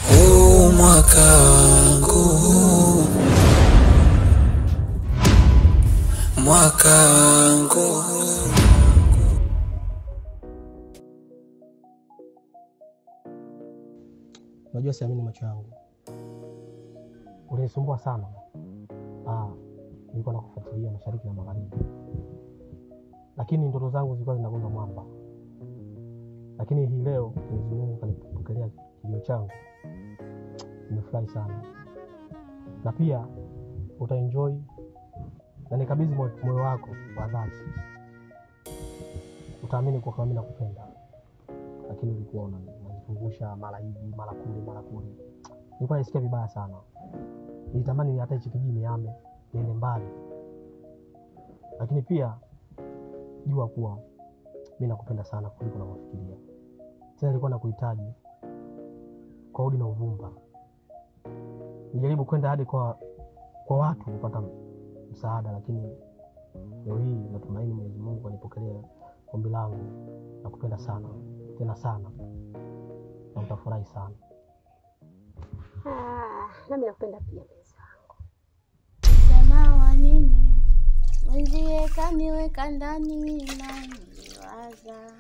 Huu mwaka wangu, mwaka wangu. Unajua siamini macho yangu. Ulinisumbua sana. Nilikuwa nakufuatilia mashariki na magharibi. Lakini ndoto zangu zilikuwa zinagonga mwamba. Lakini hii leo Mwenyezi Mungu kanipokelea kilio changu. Nimefurahi sana. Na pia utaenjoy na nikabidhi moyo wako kwa dhati. Utaamini kwa kama mimi nakupenda. Lakini ulikuwa unanizungusha mara hivi, mara kule, mara kule. Nilikuwa nasikia vibaya sana. Nilitamani hata hichi kijiji nihame, niende mbali. Lakini pia jua kuwa mimi nakupenda sana kuliko unavyofikiria. Tena nilikuwa nakuhitaji kwa udi na uvumba. Nilijaribu kwenda hadi kwa watu kupata msaada, lakini leo hii natumaini Mwenyezi Mungu anipokelee ombi langu. Nakupenda sana, tena sana. Na utafurahi sana. Nami nakupenda pia mpenzi wangu. Sema wa nini? Mwenzie kaniweka ndani na niwaza.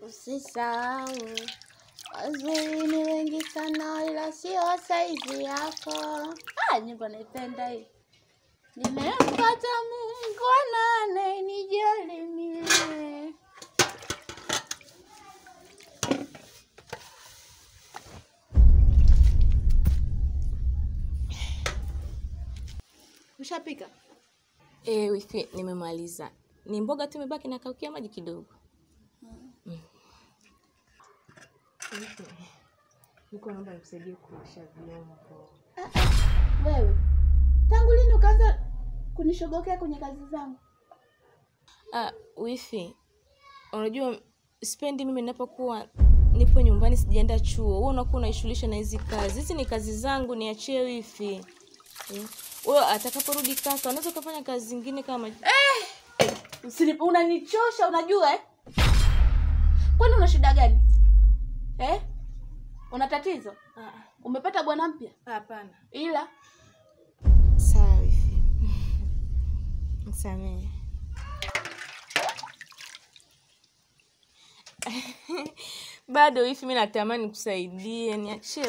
Usisahau wazuri ni wengi sana ila sio saizi yako. Nyimbo naipenda hii. Nimempata Mungu anayenijali mie. Ushapika? Wifi, nimemaliza. Ni mboga tu imebaki na kaukia maji kidogo. Wifi, niko naomba nikusaidie kuosha vyombo. Wewe, tangu lini ukaanza kunishogokea kwenye kazi zangu? Wifi, unajua sipendi mimi ninapokuwa nipo nyumbani sijaenda chuo. Wewe unakuwa unaishughulisha na hizi kazi. Hizi ni kazi zangu, niachie wifi. Wewe atakaporudi kaka, unaweza kufanya kazi zingine kama Unanichosha unajua eh? Kwani una shida gani? Una tatizo? Umepata bwana mpya? Hapana. Ila sawa wifi. Nisamehe. Bado wifi mimi natamani nikusaidie, niachie.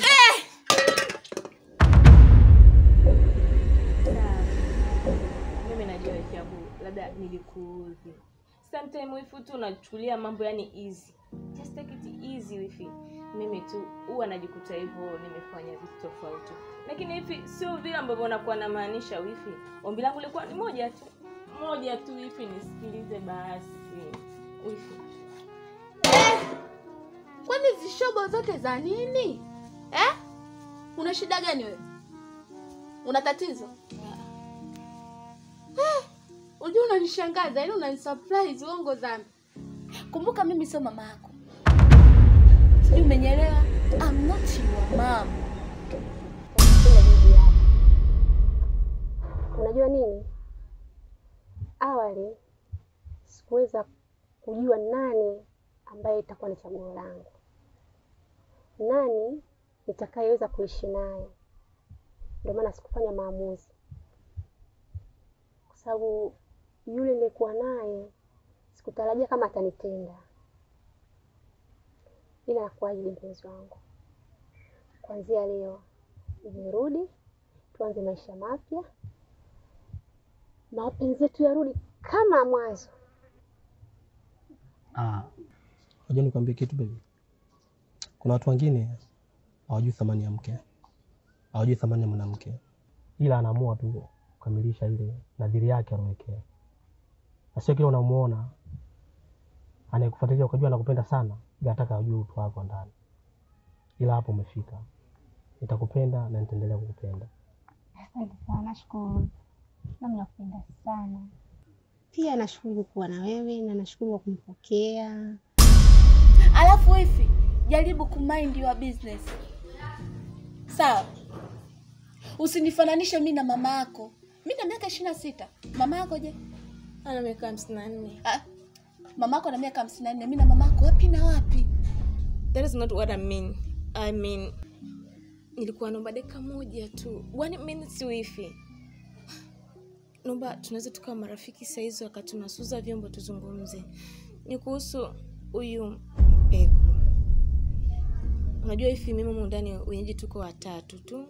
Mimi najua wifi yangu labda nilikuudhi. Sometimes wifi tu unachukulia mambo yani easy. Just take it easy wifi. Mimi tu huwa najikuta hivyo nimefanya vitu tofauti. Lakini wifi sio vile ambavyo unakuwa unamaanisha wifi. Ombi langu lilikuwa ni moja tu. Moja tu wifi, nisikilize basi. Wifi. Kwani zishobo zote za nini? Una shida gani wewe? Una tatizo? Unajua unanishangaza, yaani unanisurprise uongo zambi. Kumbuka mimi sio mama yako. Sijui umenielewa? I'm not your mom. Unajua nini? Awali sikuweza kujua nani ambaye itakuwa ni chaguo langu, nani nitakayeweza kuishi naye. Ndio maana sikufanya maamuzi, kwa sababu yule nilikuwa naye sikutarajia kama atanitenda. Ila nakuahidi mpenzi wangu, kuanzia leo nirudi, tuanze maisha mapya, mapenzi yetu yarudi kama mwanzo. Unajua nikwambie kitu baby. Kuna watu wengine hawajui thamani ya mke, hawajui thamani ya mwanamke, ila anaamua tu kukamilisha ile nadhiri yake aliyowekea. Na sio kile unamuona anayekufuatilia ukajua anakupenda sana, ila anataka ajue utu wako ndani. Ila hapo umefika. Nitakupenda na nitaendelea kukupenda. Asante sana, nashukuru. Nami nakupenda sana. Pia nashukuru kuwa na wewe na nashukuru kwa kunipokea. Alafu wifi, jaribu kumind your business. Sawa? Usinifananishe mimi na mama yako. Mimi na miaka 26. Mama yako je? Ana miaka 54. Mama yako ana miaka 54, mimi na mama yako wapi na wapi? That is not what I mean. I mean, nilikuwa naomba dakika moja tu. 1 minute wifi. Naomba tunaweza tukawa marafiki saa hizo wakati tunasuza vyombo tuzungumze. Ni kuhusu huyu Mpeku. Unajua hivi mimi humu ndani wenyeji tuko watatu tu.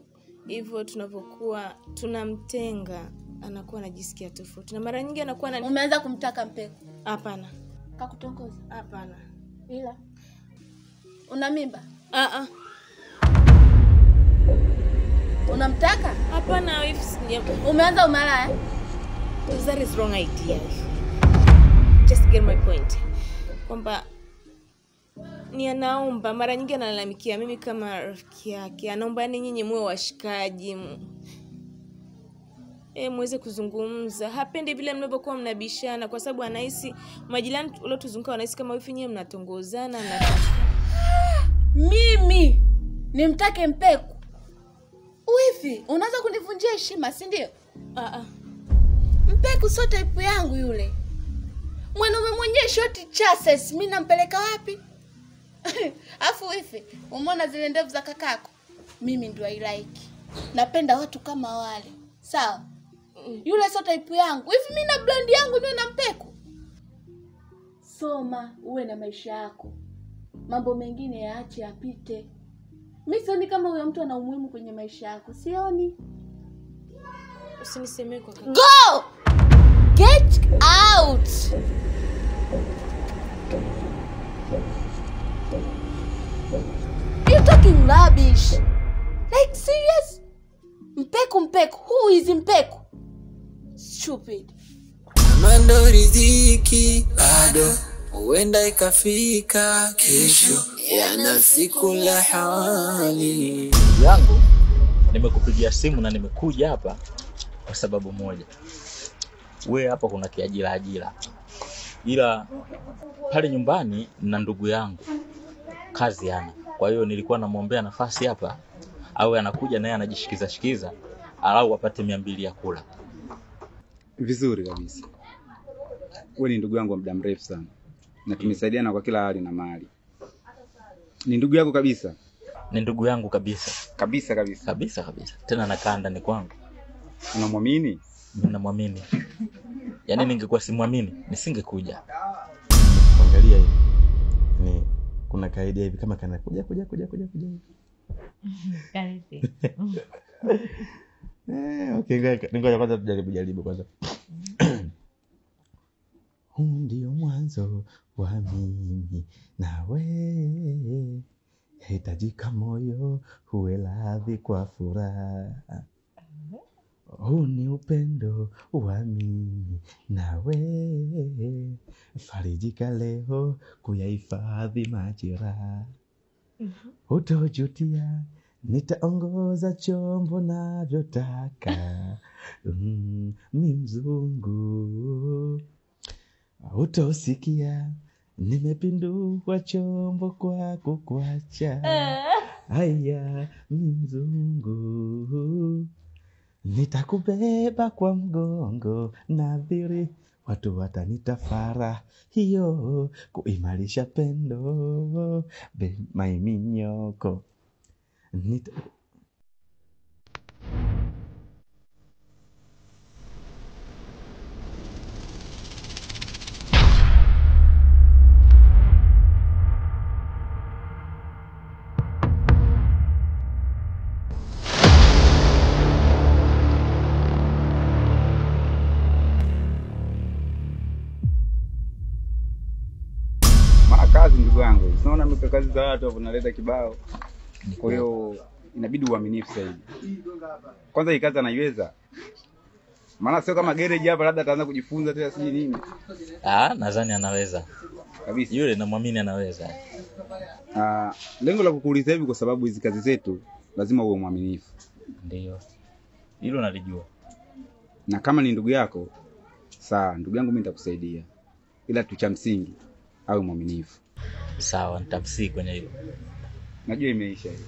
Hivyo tunavyokuwa tunamtenga anakuwa anajisikia tofauti. Na mara nyingi anakuwa na Umeanza kumtaka Mpeku? Hapana. Kakutongoza? Hapana. Ila una mimba? Unamtaka? Hapana wifi. Umeanza umalaya? That is wrong idea. Just get my point. Kwamba ni anaomba, mara nyingi analalamikia mimi kama rafiki yake. Anaomba yani nyinyi muwe washikaji. Muweze kuzungumza. Hapendi vile mnapokuwa mnabishana kwa sababu anahisi majirani waliotuzunguka wanahisi kama wifi nyinyi mnatongozana na mimi nimtake Mpeku. Wifi, unaweza kunivunjia heshima, si ndio? Mpeku sio type yangu yule. Mwanaume mwenyewe short chassis, mimi nampeleka wapi? Afu wifi, umeona zile ndevu za kakako? Mimi ndio I like. Napenda watu kama wale. Sawa? Yule sio type yangu. Hivi mimi na brand yangu niwe na Mpeku? Soma, uwe na maisha yako. Mambo mengine yaache yapite. Mimi sioni kama huyo mtu ana umuhimu kwenye maisha yako. Sioni. Usinisemee kwa kaka. Go! Get out! You're talking rubbish. Like serious? Mpeku Mpeku. Who is Mpeku? Stupid. Ama ndo riziki bado, huenda ikafika kesho, yana siku la hali yangu. Nimekupigia simu na nimekuja hapa kwa sababu moja. We hapa kuna kiajira ajira, ila pale nyumbani na ndugu yangu kazi hana. Kwa hiyo nilikuwa namuombea nafasi hapa awe anakuja naye anajishikiza shikiza, alau apate 200 ya kula. Vizuri kabisa. Wewe ni ndugu yangu wa muda mrefu sana na tumesaidiana kwa kila hali na mali. Ni ndugu yako kabisa? Ni ndugu yangu kabisa. Kabisa kabisa. Kabisa kabisa. Tena nakaa ndani kwangu. Unamwamini? Mimi namwamini. Yaani ningekuwa simwamini nisingekuja. Angalia hivi. Ni kuna kaida hivi kama kana kuja kuja kuja kuja kuja. Karibu. Okay, ngoja kwanza tujaribu jaribu kwanza. Huu ndio mwanzo wa mimi na wewe, yahitajika moyo huwe radhi kwa furaha. Huu ni upendo wa mimi na wewe, farijika leo kuyahifadhi majira. Hutojutia, nitaongoza chombo navyotaka. Mi mzungu. Hutosikia nimepindua chombo kwa kukuacha. Haya, mi mzungu. Nitakubeba kwa mgongo nadhiri, watu watanitafara hiyo kuimarisha pendo be maiminyoko. Kazi ndugu yangu, unaona mimi kazi za watu hapo naleta kibao. Kwa hiyo inabidi uaminifu zaidi. Kwanza hii kazi anaiweza. Maana sio kama garage hapa labda ataanza kujifunza tena siji nini. Nadhani anaweza. Kabisa. Yule namwamini anaweza. Lengo la kukuuliza hivi kwa sababu hizi kazi zetu lazima uwe mwaminifu. Ndio. Hilo nalijua. Na kama ni ndugu yako, sawa, ndugu yangu mimi nitakusaidia. Ila tu cha msingi awe mwaminifu. Sawa, nitamsii kwenye hilo. Najua imeisha hiyo.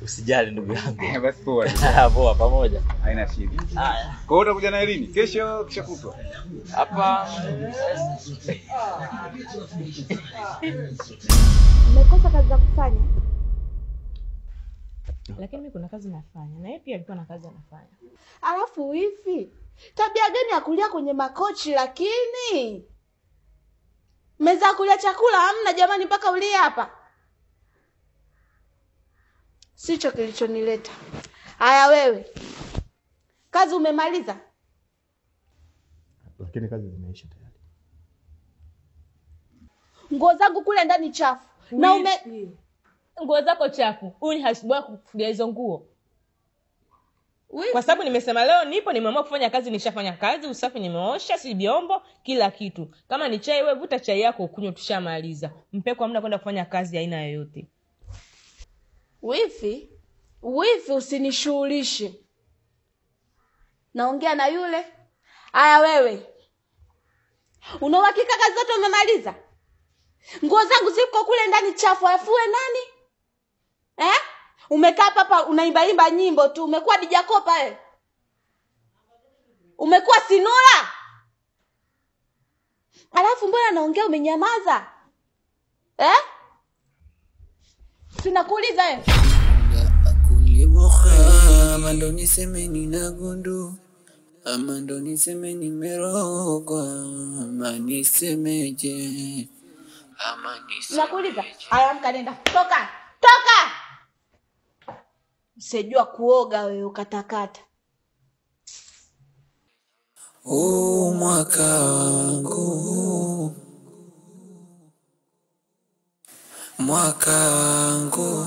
Usijali ndugu yangu. Basi poa. Poa pamoja. Haina shida. Haya. Kwa hiyo utakuja na lini? Kesho, kesho kutwa. Hapa. Umekosa kazi za kufanya? Lakini mimi kuna kazi nafanya na yeye pia alikuwa na kazi anafanya. Alafu hivi, tabia gani ya kulia kwenye makochi lakini? Meza kulia chakula hamna jamani mpaka ulie hapa. Sicho kilichonileta. Haya wewe. Kazi umemaliza? Lakini kazi zimeisha tayari. Nguo zangu kule ndani chafu. Na nguo zako chafu. Huyu ni hasibu wako kufulia hizo nguo. Kwa sababu nimesema leo nipo nimeamua kufanya kazi, nishafanya kazi, usafi nimeosha, si vyombo, kila kitu. Kama ni chai wewe vuta chai yako ukunywe, tushamaliza. Mpeko hamna kwenda kufanya kazi aina yoyote. Wifi, wifi usinishughulishe. Naongea na yule. Aya wewe. Una uhakika kazi zote umemaliza? Nguo zangu ziko kule ndani chafu, afue nani? Eh? Umekaa hapa unaimba nyimbo tu, umekuwa Dijakopa wewe. Umekuwa Sinura. Alafu mbona naongea umenyamaza? Eh? Sinakuuliza wewe. Ama ndo niseme nina gundu, ama ndo niseme nimerogwa, ama nisemeje, ama niseme. Nakuuliza. Haya amka nenda. Toka. Toka. Usijua kuoga wewe ukatakata. Huu mwaka wangu, mwaka wangu.